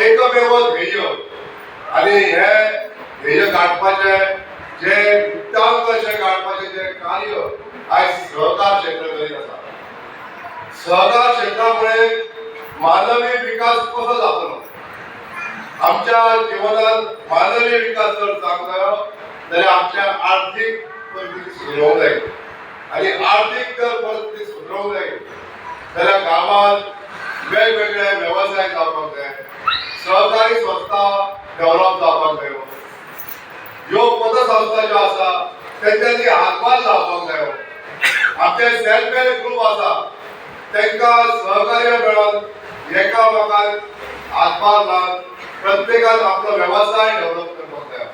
एकमेव ध्येय आनी हे ध्येय गांठपाचें जे उच्चांक अशें गांठपाचें जें कार्य आयज सहकार क्षेत्र करीत आसा. सहकार क्षेत्रामुळे मानवी विकास कसो जातलो, आमच्या जिवनात मानवी विकास जर जावंक जायो जाल्यार आमच्या आर्थीक परिस्थिती सुदरोवंक जाय आनी आर्थीक जर परिस्थिती सुदरोवंक जाय जाल्यार गांवांत वेगवेगळे वेवसाय जावपाक जाय, सहकारी संस्था डेव्हलप जावपाक जायो, ह्यो पतसंस्था ज्यो आसा तेंच्यांनी हातभार लावपाक जायो. आमचे सेल्फ हेल्प ग्रूप आसा तांकां सहकार्य मेळोन एकामेकांक हातभार लावन प्रत्येकान आपलो वेवसाय डेव्हलप करपाक जाय.